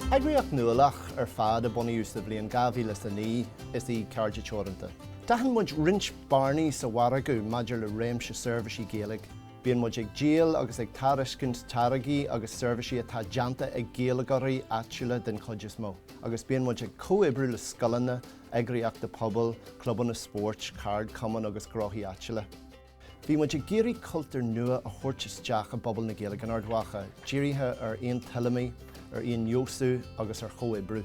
Eagraíocht nuálach ar fad a bunaíodh sa bhliain 2009 is í Cairde Teoranta. D'aithin muid roinnt bearnaí sa mhargadh maidir le réimse seirbhísí Gaeilge. Bíonn muid ag díol agus ag tairiscint táirgí agus seirbhísí atá déanta ag Gaeilgeoirí áitiúla den chuid is mó, agus bíonn muid ag comhoibriú le scoileanna, eagraíochtaí pobail, clubanna spóirt, ceardchumainn agus gnóthaí áitiúla. Bhí muid ag iarraidh cultúr nua a thabhairt isteach i bpobal na Gaeilge in Ard Mhacha, dírithe ar aontuilleamaí, ar fhéinfheabhsú agus ar chomhoibriú.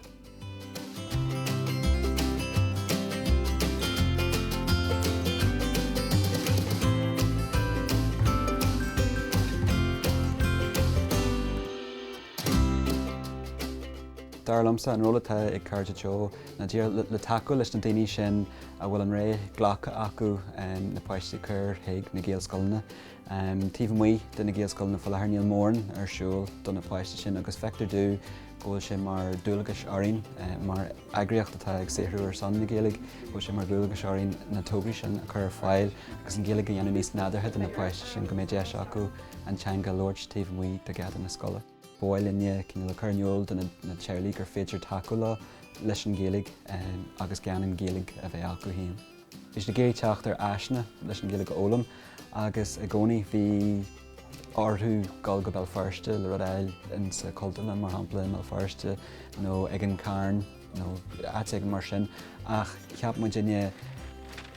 Dar liomsa, an ról atá ag Cairde Teo ná díreach le tacú leis na daoine sin a bhfuil an rogha glactha acu na páistí a chur chuig na Gaelscoileanna. Taobh amuigh de na Gaelscoileanna faoi láthair níl mórán ar siúl do na páistí sin agus feictear domh go bhfuil sé mar dhualgas orainn mar eagraíocht atá ag saothrú ar son na Gaeilge, go bhfuil sé mar dhualgas orainn na tograí sin a chur ar fáil agus an Ghaeilge a dhéanamh níos nádúrtha do na páistí sin go mbeidh deis acu an teanga a labhairt taobh amuigh de gheata na scoile. Ba mhaith linne cineál a chur in iúl do na teaghlaigh gur féidir tacú leo leis an Ghaeilge agus gan an Ghaeilge a bheith acu féin. Bhí siad ag iarraidh teacht ar áiseanna leis an Ghaeilge a fhoghlaim agus i gcónaí bhí orthu dul go Béal Feirste le rud a fháil in sa Chultúrlann mar shampla i mBéal Feirste nó ag an Charn. nó áit éigin mar sin, ach cheap muidinne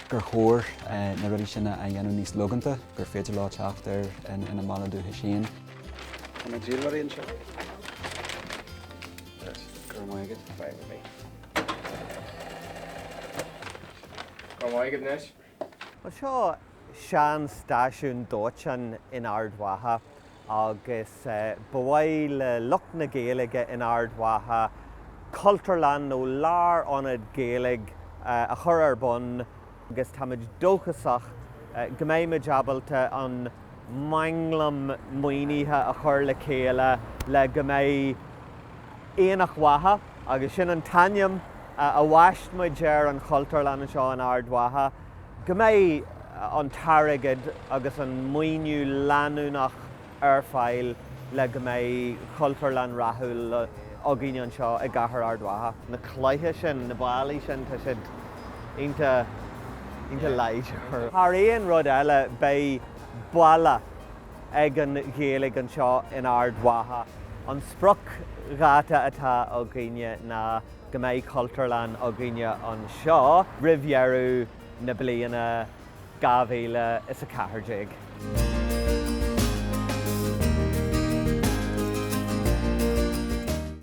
gur chóir na rudaí sin a dhéanamh níos logánta, gur féidir leo teacht air ina mbaile dúchais féin. Tá mé ag díol rudaí anseo. Go raibh maith agat. Go raibh maith agat anois. Bhuel seo sean stáisiún dóiteáin in Ard Mhacha agus ba mhaith le lucht na Gaeilge in Ard Mhacha cultúrlann nó lárionad Gaeilge a chur ar bun agus táimid dóchasach go mbeimid ábalta an manglam maoinithe a chur le chéile le go mbeidh Aonach Mhacha, agus sin an t-ainm a bhaist muid ar an chultúrlann anseo in Ard Mhacha, go mbeidh an t-airgead agus an maoiniú leanúnach ar fáil le go mbeidh cultúrlann rathúil againn anseo i gcathair Ard Mhacha. Na cloiche sin, na ballaí sin, tá siad iontach, iontach láidir. Thar aon rud eile, beidh baile ag an Ghaeilge anseo in Ard Mhacha. An spriocdháta atá againne ná go mbeidh Cultúrlann againne anseo roimh dheireadh na bliana 2014.